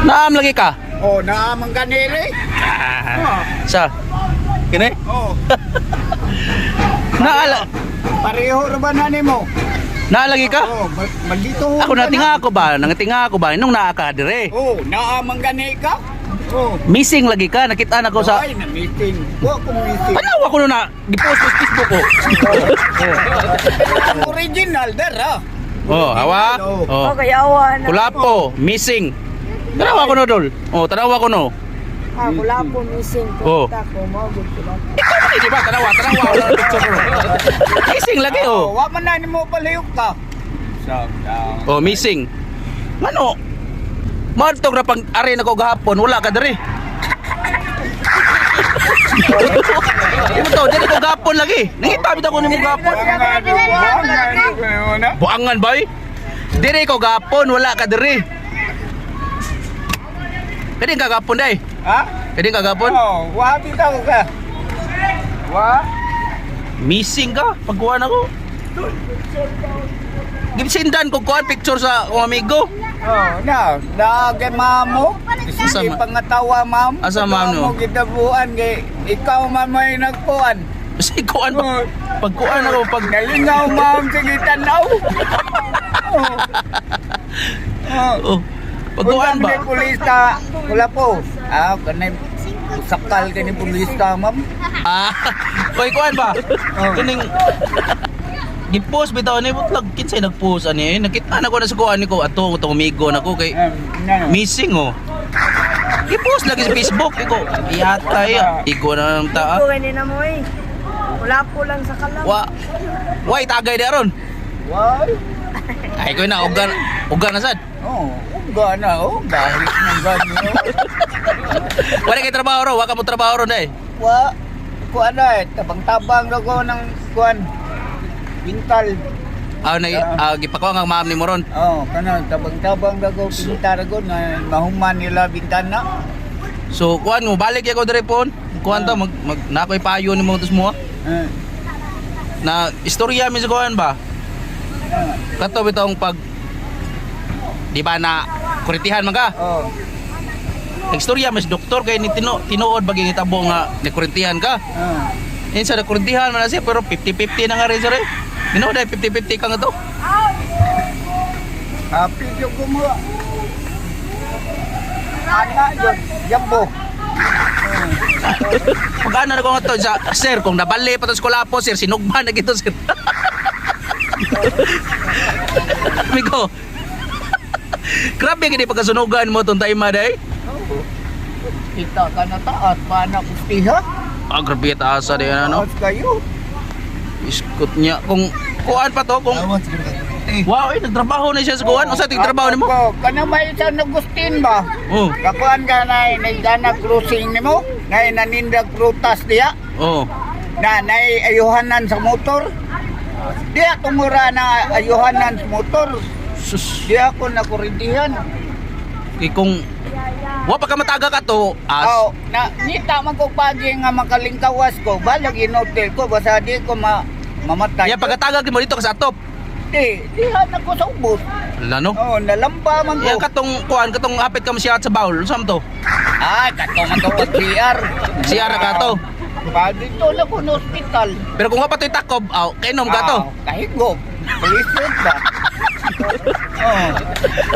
Naam lagi ka. Oh, naamang ganiri. Oh. Sa. Kini? Oh, Naala pareho ra ba na nimo? naa lagi ka? Oh, magdito. Ako natinga ako ba? Nangatinga ako ba? Nung naa ka dire. Oh, naamang gani ka? Oh. Missing lagi ka, nakita na ko sa Ay, na meeting. Wa ko meeting. Tanawa ko no na gipost sa Facebook ko. Ang original dara. Oh, awa. Oh. Oh, kaya awa na. Kulapo, missing. Tanawa ko no dol. Oh, tanawa ko no. Ah, kulapo missing. Oh. Punta ko, mo gud kulapo. Ikaw man eh, di ba? Tanawa, tanawa wala na picture ko. No. Missing lagi oh. Oh, wa man na nimo palihog ka. Sa Oh, missing. Ngano? Madtog ra pag ari na ko gahapon, wala ka diri. Imo to, diri ko gahapon lagi. Nangita bitaw ko nimo gahapon. Buangan bay. Diri ko gahapon, wala ka diri. Pwede ka gahapon day. Ha? Pwede ka gahapon? Oh, wa bitaw ka. Wa. Missing ka pagkuha na ko. Gisindan ko kuan picture sa akong amigo. Oh, na, na kay mamo. Asa Sige ma- pangatawa, ma'am. Asa, ma'am, no? Mo gitabuan kay ikaw man may nagkuan. Kasi kuan pa, pagkuan ako pag Nalingaw, ma'am, sige tanaw. Oh. Oh. oh, pagkuan ba? Unsa man ni pulista, wala po. Ah, kanay sakal kani pulista, ma'am. Ah, oy kuan ba? Oh. Kining gipost bitaw ni butlag kinsay nagpost ani eh. Nakita na ko na sa kuan ni ko ato atong amigo nako kay Na. missing oh. Gipost lagi sa Facebook iko. Iyatay, igo na ng taa. Ko ni na mo eh. Kulapo lang sa kalam. Wa Way tagay di aron. Why? Ay ko na uga uga na sad. Oh, uga na, oh, bahit ng gani. Wala kay trabaho ro, wa ka mo trabaho ron day. Wa, kuan na eh, tabang-tabang na ko ng kuan. Bintal. Ah, na gipakuha nga ma'am ni mo ron. Oh, kana tabang-tabang na ko bintal ko na mahuman nila bintana. So kuan mo balik ako dire pon. Kuan ta mag, mag na ako'y payo ni mo tos mo. Ah. Eh, Na istorya mi sa kuan ba? Kato bitong pag di ba na kuritihan man ka? Oh, Nagstorya mas doktor kay ni tino, tinuod bagay itabo nga nakurintihan ka. oh. Insa nakurintihan man na siya pero 50-50 na nga rin sir. Eh. Tinuod ay 50-50 ka nga to. Happy jud ko mo. Ana jud, yabo. Pag na ko nga to sa sir kung nabali pa to sa kulapo sir sinugba na gito sir. Amigo. Grabe gid pagkasunugan mo tong time day. Kita ka na taas, paana kustiha? Ah, grabe taas sa ano. Taas kayo. Iskot niya kung kuan pa to kung wow, eh, nagtrabaho na siya sa kuan. Unsa ting trabaho nimo? Ako, kana may San Agustin ba? Oh. Kakuan ka na nagdana cruising nimo, na nanindag prutas diya. Oh. Na nay ayuhanan sa motor. Diya tungura na ayuhanan sa motor. Sus. Diya ako nakurintihan. Kay kung wa pa ka mataga ka to, as Oh, na nita man ko pagi nga makalingkawas ko, balag inotel ko basta di ko ma mamatay. Ya pagkatagag mo dito ka sa atop. Di, diha na ko sa ubos. Ala no. Oh, nalamba man Ya ko. katong kuan katong hapit ka mo siya sa bawl, unsa man to? Ah, kato man to pag CR. CR na ka to. Pa dito na ko na ospital. Pero kung wa pa to'y takob, aw, kainom ka to. Ah, kahigop. Lisod ba? Oh.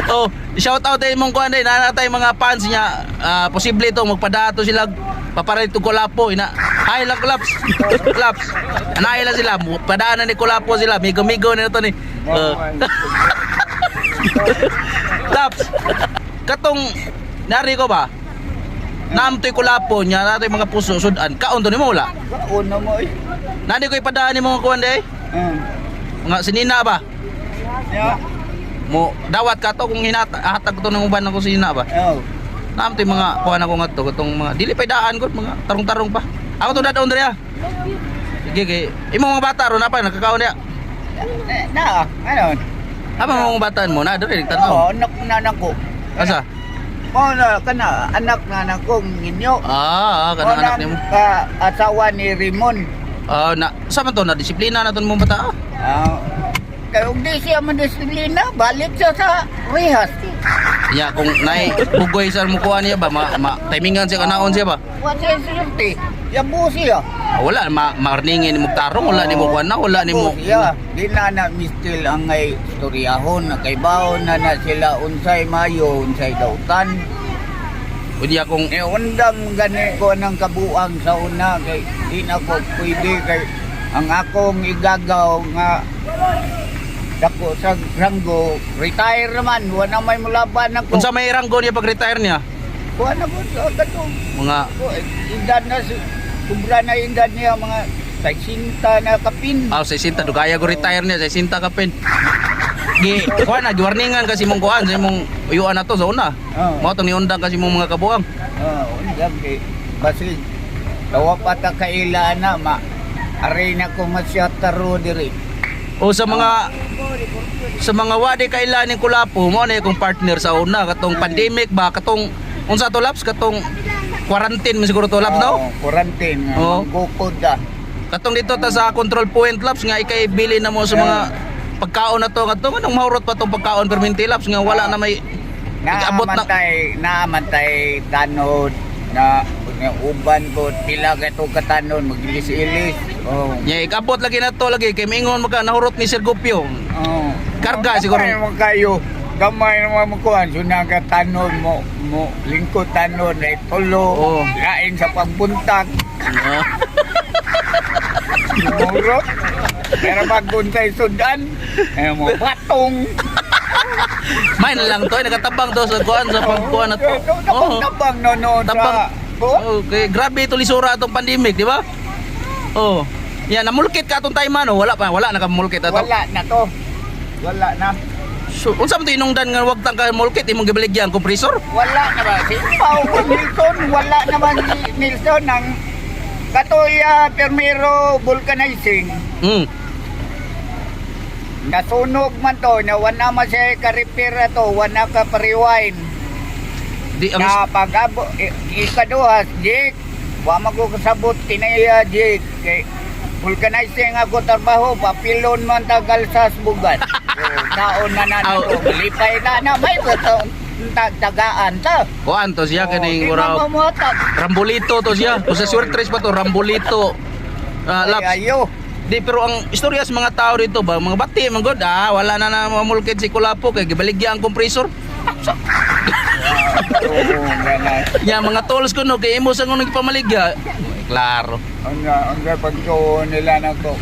Oh, shout out ay mong kuan day, naa tay mga fans niya. Ah, posible ito magpadato sila paparay to Kulapo ina. Hi lang Kulaps. Kulaps. Anay lang sila, padaanan ni Kulapo sila. Migo-migo na to ni. Laps. Katong nari ko ba? Naam to'y Kulapo niya, nato'y mga puso sudan. Kaon to nimo wala. Kaon na mo eh. Nani ko ipadaan ni mga kuan day? Mga sinina ba? Yeah. Mo dawat ka to kung hinata hatag to ng uban ako sinina ba? Oh. Naam to'y mga kuan ako nga to katong mga dili pa'y daan gud mga tarong-tarong pa. Ako to dadon diri ah. Sige kay imong mga bata ron na pa nakakaon diya. Na, ano? Apa mga bata mo na diri nagtan-aw. Oh, anak na nako. Asa? Oh, na kana anak na nako ninyo. Ah, kanang anak nimo. Ka asawa ni Ramon. Ah, na sa man to na disiplina na to mong bata. Ah. Ah, Kay ug di siya madisiplina, balik siya sa rehas. Ya kung nay bugoy sa mukuha niya ba ma timingan siya kanaon siya ba. Wa siya sulti. Yabo siya. Ah, wala ma marningin mo tarong, wala nimo kuan na, wala nimo. Yabo siya. Di na na mistil ang ngay istoryahon na kay baon na na sila unsay mayo, unsay dautan. Unya kung Ni undang gani ko ng kabuang sa una kay di na ko pwede kay ang akong igagaw nga dako sa ranggo retire naman, wa na may mulaban ako. Unsa may ranggo niya pag retire niya? Kuha na ko sa katong Mga ko, edad na sobra na edad niya, mga 60 na kapin. Ah, 60 dugaya ko retire niya, 60 ka pin. Gi kuan na giwarningan kasi mong kuan sa imong uyuan na to sa una. Oo. Mao tong niundang kasi mong mga kabuang. Oh, undang kay basig tawa pa ta kaila na ma aray na ko masyataro diri. O sa mga wadi kailan ning Kulapo, mo na akong partner sa una katong pandemic ba, katong unsa to, laps, katong quarantine man siguro to, laps, no? Oo, quarantine nga Oo. manggukod ah. Katong dito ta sa control point, laps, nga ikay bili na mo sa mga pagkaon na to, katong anong mahurot pa tong pagkaon perminti, laps, nga wala na may abot na. Naamantay, naamantay tanod na na uban ko pila ka to katanon magilis-ilis. Oh. Nya ikabot lagi na to lagi kay mingon maka nahurot ni Sir Gopio. Oh. Karga siguro. Gamay mo kayo. Gamay naman mo kuan so tanon mo mo lingkod tanon ay tulo. Oo. Lain sa pagbuntag. Ah. Murot. Pero pagbuntay sudan, eh mo batong. May na lang to, eh, nakatabang to sa kuan sa pagkuan na to. Tabang tabang no no Tabang. sa Oh, okay, grabe ito lisura atong pandemic, di ba? Oh. Yan, namulkit ka atong time ano, wala pa, wala nakamulkit ato. Wala na to. Wala na. So, unsa man to inungdan nga wag tang ka mulkit imong gibaligya ang compressor? Wala na ba? Si Pao ko Nilsson, wala naman si Nilsson ang katoy permiro vulcanizing. Nasunog man to, na wala man siya karipira to, wala ka pa-rewind. Di ang Na pag-abo, ikaduhas, Jake, wa man ko kasabot kinaya, Jake. Kay, vulcanizing ako trabaho, papilon man tagal sa bugat. So, taon na na na Aw. to, lipay na na, may tagaan ta. Kuan to siya kaning Oh, di mura man mamuhatag. Rambolito to siya. Kung sa Suertres pa to Rambolito. Ah, Ay, laps. ayo. Di pero ang istorya sa mga tao dito ba, mga bati man gud, ah, wala na na mamulkit si Kulapo kay gibaligya ang compressor. Oo, ganun. Ya mga tools kuno kay imo sa ngono gipamaligya. Ay, klaro. Ang ang pagtuo nila na ko.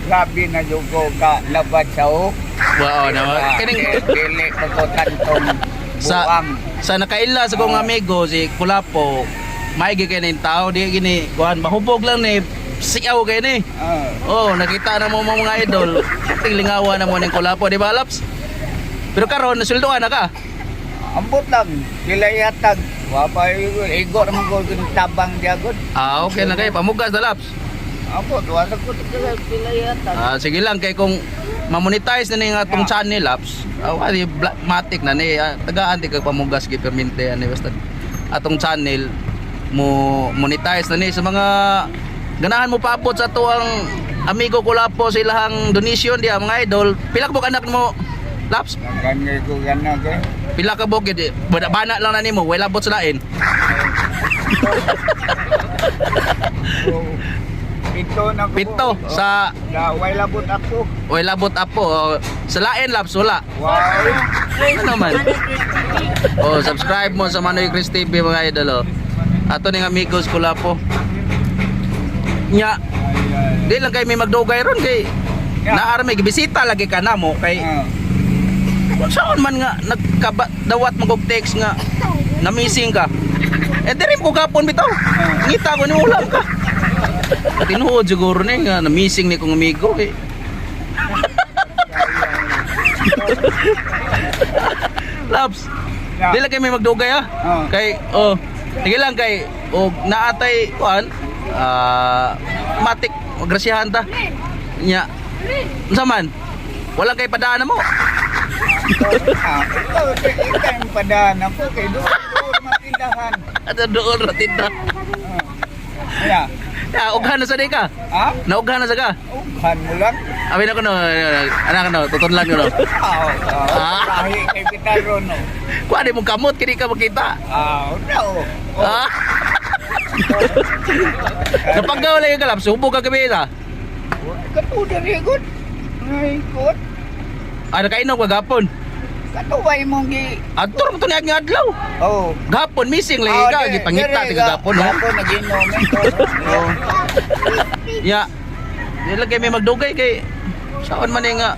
Grabe na jud ko ka labad sa o. Wow, na kaning Dili pa ko tantong sa buang. sa nakaila sa kong amigo si Kulapo, maigi kay ning tao di gini kuan mahubog lang ni siaw kay ni. Ah, Oh, nakita na mo mga idol. Tinglingawa na mo ning Kulapo, di ba, Laps? Pero karon nasulduan na ka. Ambot lang sila yatag. Wa pa igo naman ko kung tabang diagod. Ah, okay na kay pamugas na, Laps. Ambot wa sa ko sila yatag. Ah, sige lang kay kung ma-monetize na ni nga atong channel, Laps. Ah, wali matik na ni, ah, tagaan di kag pamugas gi permente ani basta atong channel mo monetize na ni sa mga ganahan mo paabot sa ato ang amigo Kulapo sa ilahang donation diha mga idol. Pila ka buok anak mo, Laps? Ganyan ko gana kay. Pila ka buok gid? Bana lang na nimo, wala labot sa lain. So, pito na ko. Pito sa Da way labot ako. way labot apo. Oh, sa lain, Laps, wala. Wow. Ano naman? Oh, subscribe mo sa Manoy Chris TV mga idol. Oh. Ato ning amigos Kulapo. Nya, di lang kay may magdugay ron kay naar may gibisita lagi ka namo kay Ah. kung saan man nga nagkadawat mo og text nga na missing ka. Eh diri ko gapon bitaw. Ngita ko ni ulam ka. Tinuod siguro ni nga na missing ni kong amigo kay. Laps. Yeah. Di lang kay may magdugay ah. Oo. Kay oh, sige lang kay og naatay kuan ah matik grasyahan ta. Nya. Unsa man? Walang kay padaan mo. Ah, ikaw, ikaw yung padaan ako kay doon doon matindahan. At doon ra tinda. Ah. Ya. Ya, ughan na sa di ka. Ha? Naughan na sa ka. Ughan mo lang. Abi na ko no, anak ko no, tutunlan ko no. Ah, Ah. ah, kay kita ron no. Kuha di mo kamot, kini ka makita. Ah, no. Oh. Ah. Napagaw lang yung kalap, subo ka gabi sa. Kato diri gud. Ay, kot. Ah, nakainom ka gapon. Kato way mong gi. Adtor mo to niya nga adlaw. Oh. Gapon missing lagi ka, gipangita ti gapon no. Gapon naginom ito. Oh. Ya. Di lang kay may magdugay kay saan man eh nga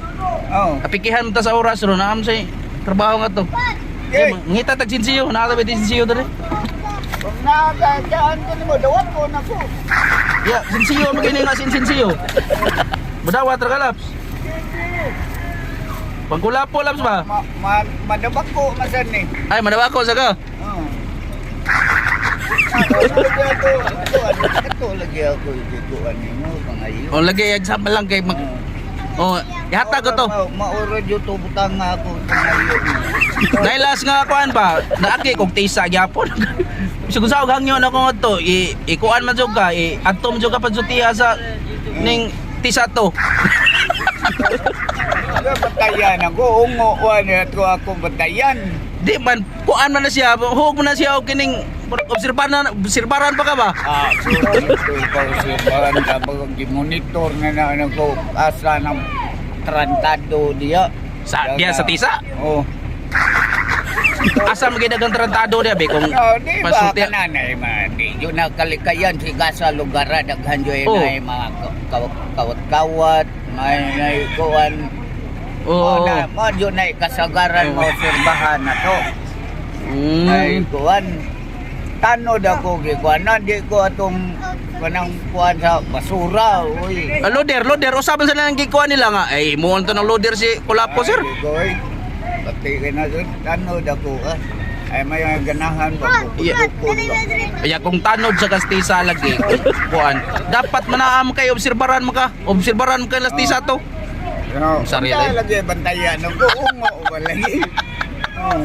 Oh. apikihan mo ta sa oras ro naam say trabaho nga to. Okay. Ngita tag sinsiyo, naa ta ba sinsiyo dere? Kung nagadaan ko nimo, dawat ko na ko. Ya, sinsiyo magini nga sinsiyo. Budawat ra kalaps. Pangkulapo laps ba? Ma, ma, madabak ko masan ni. Ay, manawa ko sa ka. Oh. Ito lagi ako igiguan nimo pangayo. O lagi example lang kay mag Oh, ihatag ko to. Mauro jud to butang nga ako pangayo. Nailas nga kuan ba? Naaki kog tisa gyapon. Bisag sa og hangyo na ko to, i ikuan man jud ka, i atom jud ka padsutiha sa ning tisa to. Batayan ako, ungo wan ko ako batayan. Di man kuan man na siya, huog man na siya og kining obserbaran obserbaran pa ka ba? Ah, sorry, ito pa ka ba monitor na na ano ko asa ng trantado diya. Sa diya sa tisa? Oh. Asa man gyud ang tarantado diya be kung Oh, di ba pasulti. kananay man di yun na kalikayan si gasa lugara daghan jud Oh. na mga kawat-kawat may nay kuan. Oo. Oh, na mo jud na kasagaran mo obserbahan na to. Ay kuan tanod ako gi kuan na di ko atong kanang kuan sa basura uy. Ah, loader, loader, usapan sa lang gikuan nila nga. Ay, muon to ng loader si Kulapo, sir. Ay, goy. Pati ka na sir, tanod ako ah. Ay may mga ganahan ba ko Yeah. Kaya kung tanod sa kastisa lagi, kuan, dapat manaam kay obserbaran mo ka. Obserbaran mo kay lastisa to. No, Sarili. Sarili. Lagi bantayan ako ungo ba lagi. Oh.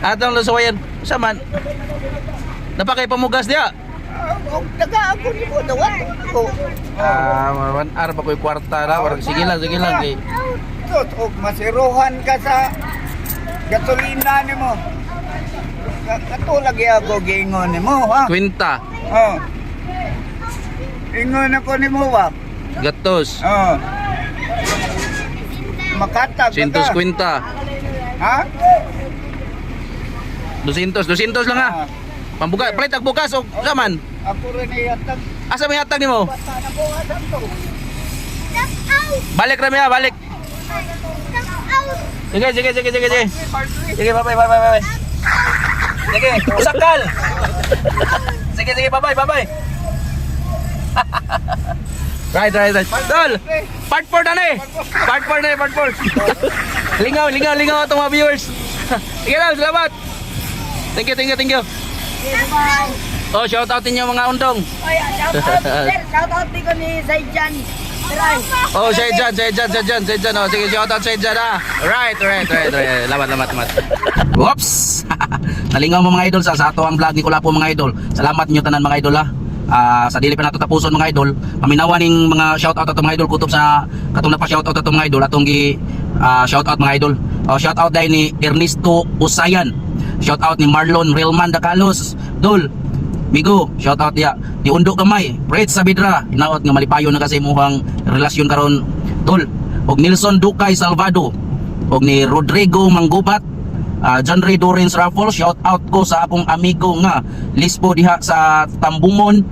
Atong lusawayan, sa man. Napakay pamugas diya. Ah, og taga ako nimo dawat ko. Ah, 1 hour pa ko'y kwarta na. Warag, sige lang, sige lang. Kay. Tos og masiruhan ka sa gasolina nimo. Kato lagi ako giingon nimo ha. Kwinta, Oh. Ingon ako nimo ba? gatos, Oh. Makatag ka. 100 kwinta, Ha? 200, 200 lang ha. Ah, Pambuka, palit ang bukas o saman. Ako rin iyatag. Asa may hatag nimo? Bata na ko asam to. Balik rami ha, balik. Sige, sige, sige, sige, sige. Sige, bye, bye, bye, bye, bye. Sige, usakal. Sige, sige, bye, bye, bye, bye. Right. Tol, part 4 na na eh. Part 4 na eh, part 4. Lingaw, lingaw, lingaw atong mga viewers. Sige lang, salamat. Thank you, thank you, thank you. Bye. Oh, shout out ninyo mga undong. Oy, shout out, sir. Shout out din ko ni Zaijan. Try. Oh, siya dyan, siya dyan, siya dyan, siya dyan. Oh, sige, shout out siya dyan, ah. Right. Lamat, lamat, lamat. Whoops! Nalingaw mo mga idol sa ato ang vlog ni Kulapo mga idol. Salamat niyo tanan mga idol ah. Ah, sa dili pa nato tapuson mga idol. Paminawa ning mga shout out ato mga idol kutob sa katong napa shout out ato mga idol atong gi shout out mga idol. Oh, shout out dahil ni Ernesto Usayan. Shout out ni Marlon Realman Dacalos. Dol, Migo, shout out ya. Ni Undo Gamay, Fred Sabidra, hinaot nga malipayo na kasi imuhang relasyon karon tol. Og Nelson Ducay Salvado, og ni Rodrigo Manggubat, John Ray Dorens Raffles, shout out ko sa akong amigo nga Lisbo diha sa Tambumon,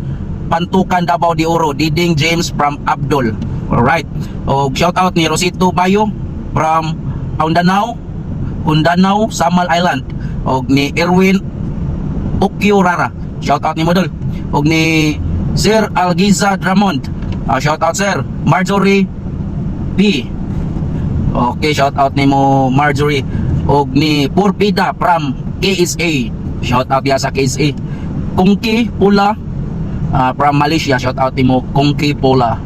Pantukan Davao de Oro, Diding James from Abdul. Alright. Og shout out ni Rosito Bayo from Mindanao, Kundanao, Samal Island. Og ni Erwin Ukyo Rara. Shout out ni Modol. Og ni Sir Algiza Drummond. Ah, shout out sir. Marjorie P. Okay, shout out ni mo Marjorie. Og ni Purpida from KSA. Shout out diya sa KSA. Kungki Pula from Malaysia. Shout out ni mo Kungki Pula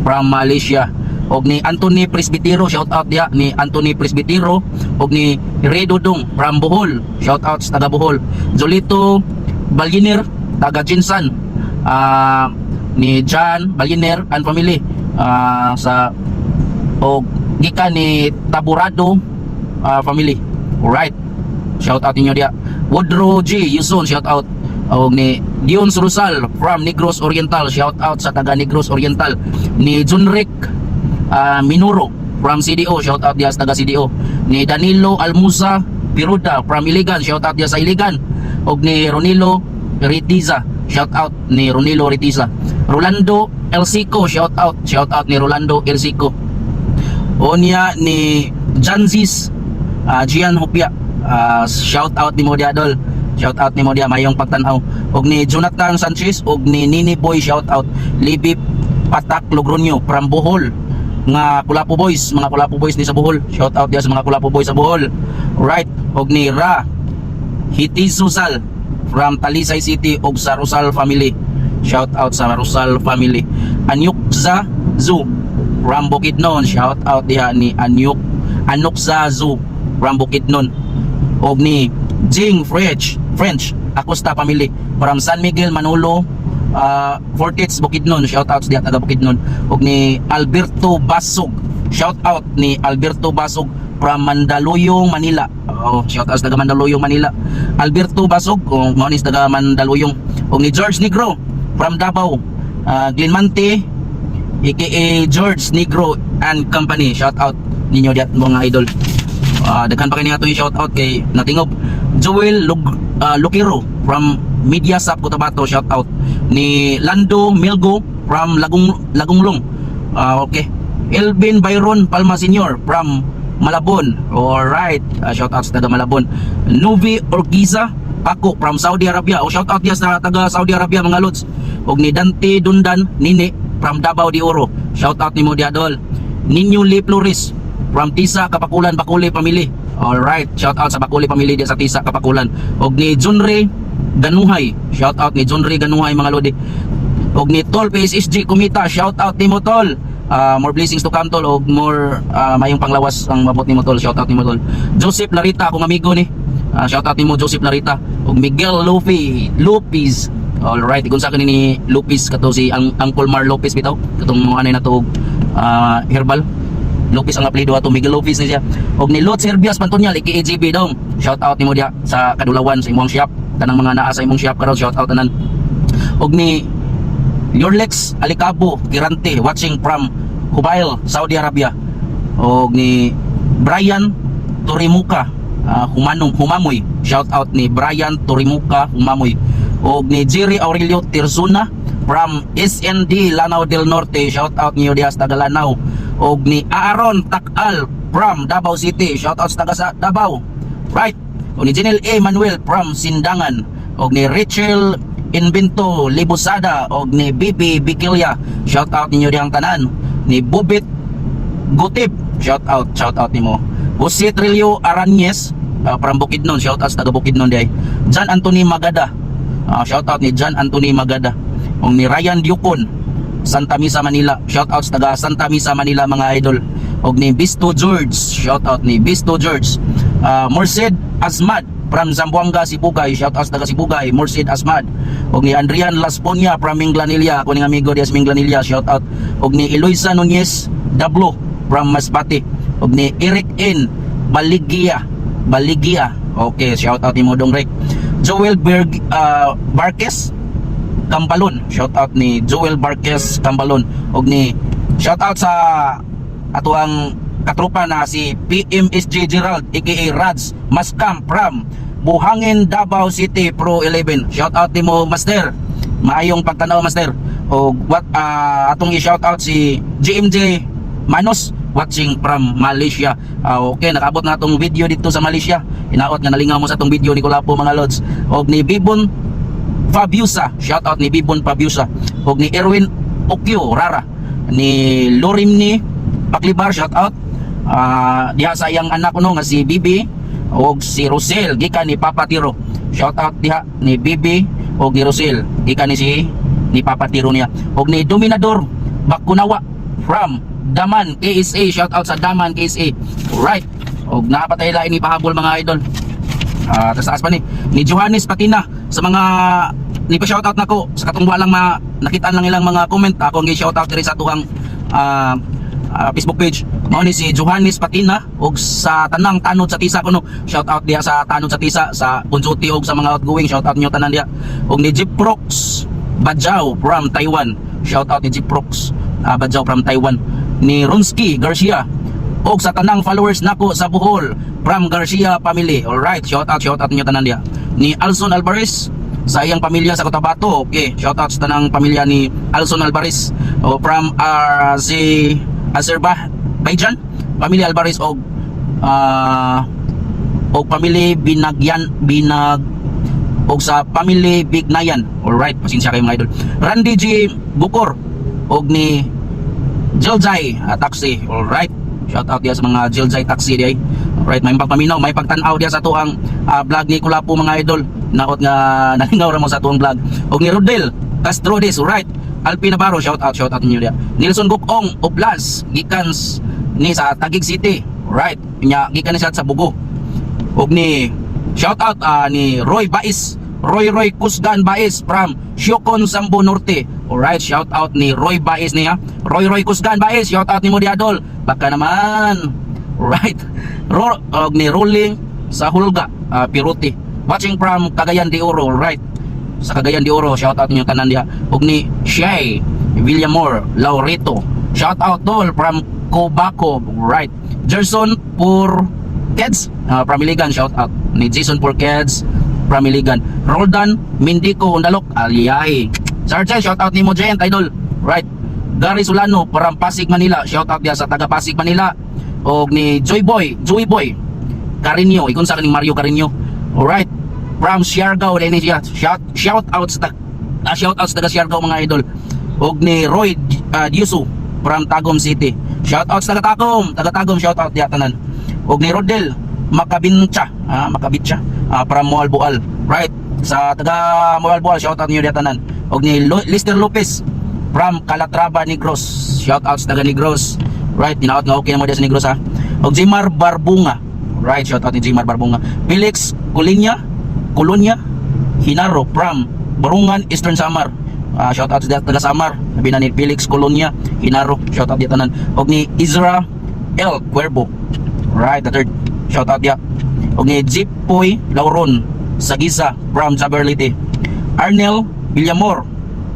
from Malaysia. Og ni Anthony Presbitero, shout out diya ni Anthony Presbitero. Og ni Ray Dudong from Bohol. Shout out sa taga Bohol. Jolito Baliner taga Jinsan, ni John Baliner and family, sa og gikan ni Taburado family. Alright. Shout out ninyo diya. Woodrow G. Yuson, shout out. Og ni Dion Rosal from Negros Oriental, shout out sa taga Negros Oriental. Ni Junric Minuro from CDO, shout out diya sa taga CDO. Ni Danilo Almusa Piruda from Iligan, shout out diya sa Iligan. Og ni Ronilo Ritiza, shout out ni Ronilo Ritiza. Rolando Elsico, shout out ni Rolando Elsico. Onya ni Janzis Gian Hupia, shout out ni mo diya, dol. Shout out ni mo diya, mayong pagtan-aw. Og ni Jonathan Sanchez og ni Nini Boy, shout out. Libi Patak Logroño from Bohol nga Kulapo Boys, mga Kulapo Boys ni sa Bohol. Shout out diya sa mga Kulapo Boys sa Bohol. Right. Og ni Ra Hitizuzal from Talisay City og sa Rosal family. Shout out sa Rosal family. Anyukza Zu from Bukidnon. Shout out diha ni Anukza Zu from Bukidnon. Og ni Jing French French Acosta family from San Miguel Manolo Fortits Bukidnon. Shout out diha taga Bukidnon. Og ni Alberto Basog. Shout out ni Alberto Basog from Mandaluyong, Manila. Oh, shout out sa taga Mandaluyong, Manila. Alberto Basog, oh, mao ni sa taga Mandaluyong. Og ni George Negro from Davao. Glenmante aka George Negro and Company. Shout out ninyo diat, mga idol. Daghan pa kini ato yung shout out kay natingob. Joel Lukiro from Media Sap Cotabato, shout out. Ni Lando Milgo from Lagonglong. Okay. Elvin Byron Palma Senior from Malabon. Alright. Shout out sa taga Malabon. Novi Orgiza Paco from Saudi Arabia. O, shout out diya sa taga Saudi Arabia, mga lods. Og ni Dante Dundan Nini from Davao de Oro. Shout out nimo diya, dol. Ninyo Lee Flores from Tisa Kapakulan Bakuli family. Alright, shout out sa Bakuli family diya sa Tisa Kapakulan. Og ni Junre Ganuhay. Shout out ni Junre Ganuhay, mga lodi. Og ni Tol PSSG Kumita, shout out nimo, Tol. More blessings to come, Tol, og more mayong panglawas ang mabot nimo, Tol. Shout out nimo, Tol. Joseph Larita, akong amigo ni. Shout out nimo, Joseph Larita. Og Miguel Lupi Lopez. Alright, kung sa ni ni Lopez kato si Uncle Mar Lopez bitaw katong mga anay na to og herbal. Lopez ang apelyido ato, Miguel Lopez ni siya. Og ni Lot Serbias Pantonyal aka GB dong. Shout out nimo diha sa Kadulawan sa imong shop. Tanang mga naa sa imong shop karon, shout out tanan. Og ni Yorlex Alicabo Girante watching from Hubail, Saudi Arabia. Og ni Brian Torimuka Humanong Humamoy. Shout out ni Brian Torimuka Humamoy. Og ni Jerry Aurelio Tirzuna from SND Lanao del Norte. Shout out niyo diha sa taga Lanao. Og ni Aaron Takal from Davao City. Shout out sa taga sa Davao. Right. Og ni Janelle A. Manuel from Sindangan. Og ni Rachel Invento Libusada og ni Bibi Bikilya. Shout out ninyo dihang tanan. Ni Bubit Gutip, shout out, shout out nimo. Jose Trillo Arañez from Bukidnon, shout out sa taga Bukidnon diay. John Anthony Magada. Shout out ni John Anthony Magada. Og ni Ryan Diucon, Santa Misa, Manila. Shout out sa taga Santa Misa, Manila, mga idol. Og ni Bisto George, shout out ni Bisto George. Morced Asmad from Zamboanga, Sibugay. Shout out sa taga Sibugay, Morced Asmad. Og ni Andrian Lasponia from Minglanilla, ako ning amigo diya sa Minglanilla, shout out. Og ni Eloisa Nunez Dablo from Masbate. Og ni Eric N. Baligia. Baligia. Okay, shout out nimo dong, Rick. Joel Berg Barquez Kambalon. Shout out ni Joel Barquez Kambalon. Og ni shout out sa atuang katropa na si PMSG Gerald aka Rads Maskam from Buhangin, Davao City Pro 11. Shout out nimo, Master. Maayong pagtanaw, Master. Og what atong i-shout out si GMJ Manos watching from Malaysia. Okay, nakaabot na atong video dito sa Malaysia. Inaot nga nalingaw mo sa atong video ni Kulapo, mga lods. Og ni Bibon Fabiusa, shout out ni Bibon Fabiusa. Og ni Erwin Okyo Rara, ni Lorimni Paklibar, shout out. Diha sa iyang anak no nga si Bibi og si Rosel gikan ni Papa Tiro. Shout out diha ni Bibi og ni Rosel gikan ni si ni Papa Tiro niya. Og ni Dominador Bakunawa from Daman KSA, shout out sa Daman KSA. Right. Og naa pa tay lain ni pahabol, mga idol. Tas taas pa ni Johannes Patina. Sa mga ni pa shoutout nako sa katong walang ma nakitaan lang ilang mga comment, ako ang gi-shoutout diri sa atuang Facebook page. Mao ni si Johannes Patina ug sa tanang tanod sa Tisa kuno. Shoutout diha sa tanod sa Tisa, sa Punsuti ug sa mga outgoing, shoutout niyo tanan diha. Ug ni Jiprox Badjao from Taiwan. Shoutout ni Jiprox Badjao from Taiwan. Ni Ronski Garcia og sa tanang followers nako sa Bohol from Garcia family. Alright, shout out niyo tanan diha. Ni Alson Alvarez sa iyang pamilya sa Cotabato. Okay, shout out sa tanang pamilya ni Alson Alvarez. O from si Azerbaijan, pamilya Alvarez og og pamilya Binagyan Binag og sa family Bignayan. Alright, pasensya kayo, mga idol. Randy G Bukor og ni Jiljay Taxi. Alright. Shout out diya sa mga Jiljay Taxi diay. Alright, may pagpaminaw, may pagtan-aw diya sa tuang vlog ni Kulapo, mga idol. Naot nga nalingaw ra mo sa tuang vlog. Og ni Rodel Castrodes, alright. Alpi Navarro, shout out ninyo diya. Nelson Gukong Oblas, gikan ni sa Taguig City. Alright. Nya gikan ni siya sa Bugo. Og ni shout out ni Roy Bais, Roy Roy Kusgan Bais from Siocon, Sambo Norte. Alright, shout out ni Roy Bais niya. Roy Roy Kusgan Bais, shout out nimo di, adol. Baka naman. Right. Og ni Rolling sa Hulga, Piruti. Watching from Cagayan de Oro, right. Sa Cagayan de Oro, shout out niyo tanan diha. Og ni Shay Villamor Laureto. Shout out tol from Cobaco, right. Gerson Pur Kids from Iligan, shout out ni Jason Pur Kids from Iligan. Roldan Mindiko Undalok, Aliyahi. Sergeant, shout out ni mo Giant Idol. Right. Gary Solano from Pasig, Manila. Shout out diya sa taga Pasig, Manila. Og ni Joy Boy, Joy Boy Carino, ikon sa kaning Mario Carino. Alright. From Siargao din siya. Shout out sa taga Siargao, mga idol. Og ni Roy Diuso from Tagum City. Shout out sa taga Tagum, taga Tagum, shout out diya tanan. Og ni Rodel Makabincha, Makabitcha from Moalboal. Right. Sa taga Moalboal, shout out niyo diya tanan. Og ni Lister Lopez from Calatrava, Negros. Shout out sa taga Negros. Right, dinaot nga okay na mo diya sa Negros ha. Og Jimar Barbunga. Right, shout out ni Jimar Barbunga. Felix Colinya, Colonia Hinaro from Barungan, Eastern Samar. Shout out sa taga Samar. Sabi na ni Felix Colonia Hinaro. Shout out diya tanan. Og ni Ezra L. Cuervo. Right, the third. Shout out diya. Og ni Jipoy Lauron Sagisa from Jaberlity. Arnel Villamor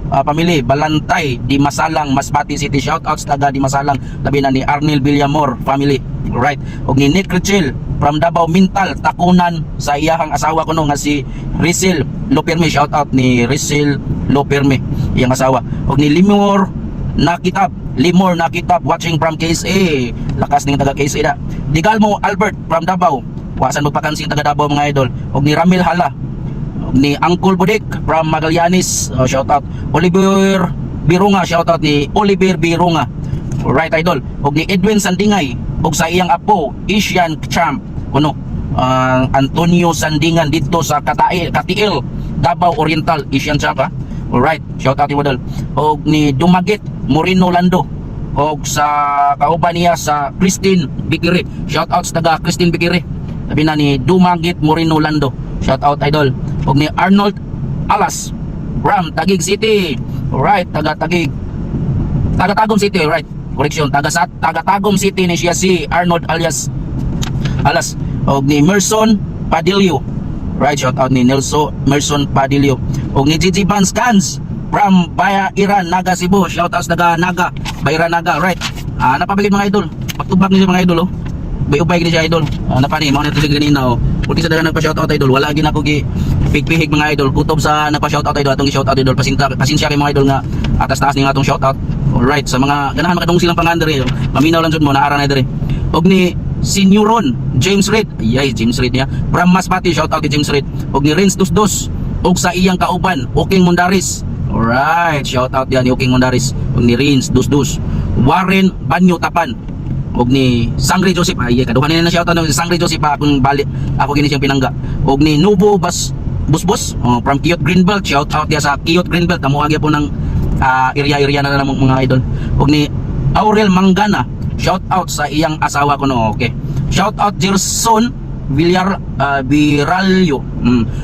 pamili Balantay di Masalang, Masbate City. Shout out sa taga di Masalang, labi na ni Arnel Villamor family. Alright. Og ni Nick Richel from Davao Mintal, Takunan, sa iyahang asawa kuno nga si Rizal Lopirme. Shout out ni Rizal Lopirme, iyang asawa. Og ni Limor Nakitab, Limor Nakitab, watching from KSA. Lakas ning taga KSA da. Digalmo Albert from Davao. Wasan magpakansing taga Davao, mga idol. Og ni Ramil Hala, ni Uncle Budik from Magallanes, oh, shout out. Oliver Birunga, shout out ni Oliver Birunga. Alright, idol. Og ni Edwin Sandingay og sa iyang apo Asian Champ kuno, Antonio Sandingan dito sa Katail, Katiil, Davao Oriental. Asian Champ ha. Alright, shout out ni idol. Og ni Dumagit Moreno Lando og sa kauban niya sa Christine Bikiri. Shout out sa taga Christine Bikiri. Sabi na ni Dumagit Moreno Lando. Shout out, idol. Og ni Arnold Alas from Taguig City. Alright, taga Taguig. Taga Tagum City, right. Correction, taga Tagum City ni siya si Arnold alias Alas. Og ni Merson Padillo. Right, shout out ni Nelson Merson Padillo. Og ni Gigi Vance Cans from Baya Iran, Naga, Cebu. Shout out sa taga Naga, Bayra Naga, right. Napabigid, mga idol. Pagtubag ni siya, mga idol oh. Bay-ubay gini siya, idol. Napani mao na to siya ganina oh. Purti sa daga nagpa shout out, idol. Wala gid ako gi pigpihig, mga idol. Kutob sa nagpa shout out, idol, atong gi-shout out, idol. Pasinta pasensya kay mga idol nga atas taas ni nga atong shout out. Alright, sa mga ganahan makadung silang pangan diri. Maminaw lang jud mo naara na diri. Og ni Senyoron James Reid. Ayay, James Reid niya. From Masbate, shout out ni James Reid. Og ni Renz Dusdos og sa iyang kauban Oking Mundaris. Alright, shout out diyan ni Oking Mundaris. Og ni Renz Dusdos. Warren Banyo Tapan og ni Sangre Joseph. Ay, kaduha nila na shout out ni Sangre Joseph pa akong bali ako gini siyang pinangga. Og ni Nubo Bas Busbus, oh, from Kiyot Greenbelt. Shout out diya sa Kiyot Greenbelt, amo gyapon ng area-area na lang, mga idol. Og ni Aurel Mangana, shout out sa iyang asawa ko no. Okay, shout out Gerson Villar Viralio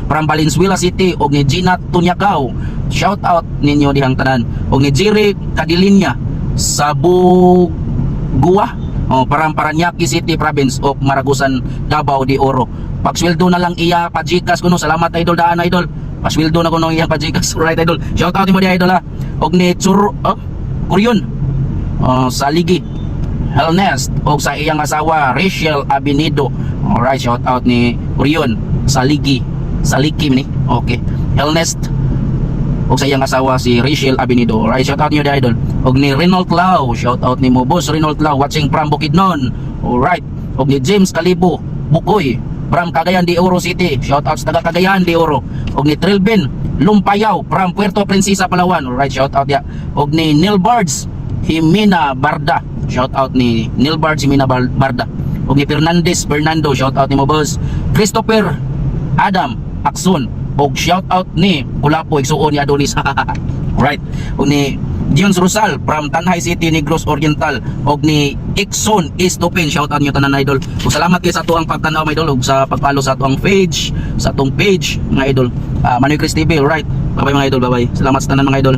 from Valenzuela City og ni Gina Tunyakaw. Shout out ninyo dihang tanan. Og ni Jerry Cadilinya sa Bugua, oh, parang Paranaque City Province of Maragusan, Davao de Oro. Pagsweldo na lang iya pa-GCash kuno. Salamat, idol, daan, idol. Pasweldo na kuno iyang pa-GCash. Right, idol. Shout out mo di, idol, ha. Og ni Chur oh, Kuryon, oh, sa Ligi Helnest og sa iyang asawa Rachel Abinido. Alright, shout out ni Kurion Saligi. Saliki ni. Okay. Helnest og sa iyang asawa si Rachel Abinido. Alright, shout out niyo di, idol. Og ni Reynold Lau, shout out ni mo, Boss Reynold Lau, watching from Bukidnon. Alright. Og ni James Calibo Bukoy from Cagayan de Oro City. Shout out sa taga Cagayan de Oro. Og ni Trilvin Lumpayaw from Puerto Princesa, Palawan. Alright, shout out ya. Og ni Neil Bards Jimena Barda. Shout out ni Neil Bards Jimena Barda. Og ni Fernandez Fernando, shout out ni mo, boss. Christopher Adam Akson og shout out ni Kulapo, igsuon ni Adonis. Right. Og ni Jones Rosal from Tanjay City, Negros Oriental, og ni Ixon Istopin, shout out niyo tanan, idol. Ug salamat kay sa atuang pagtan-aw, mga idol, ug sa pag-follow sa atuang page, sa atong page, mga idol. Manoy Chris TV, right. Bye bye, mga idol, bye bye. Salamat sa tanan, mga idol.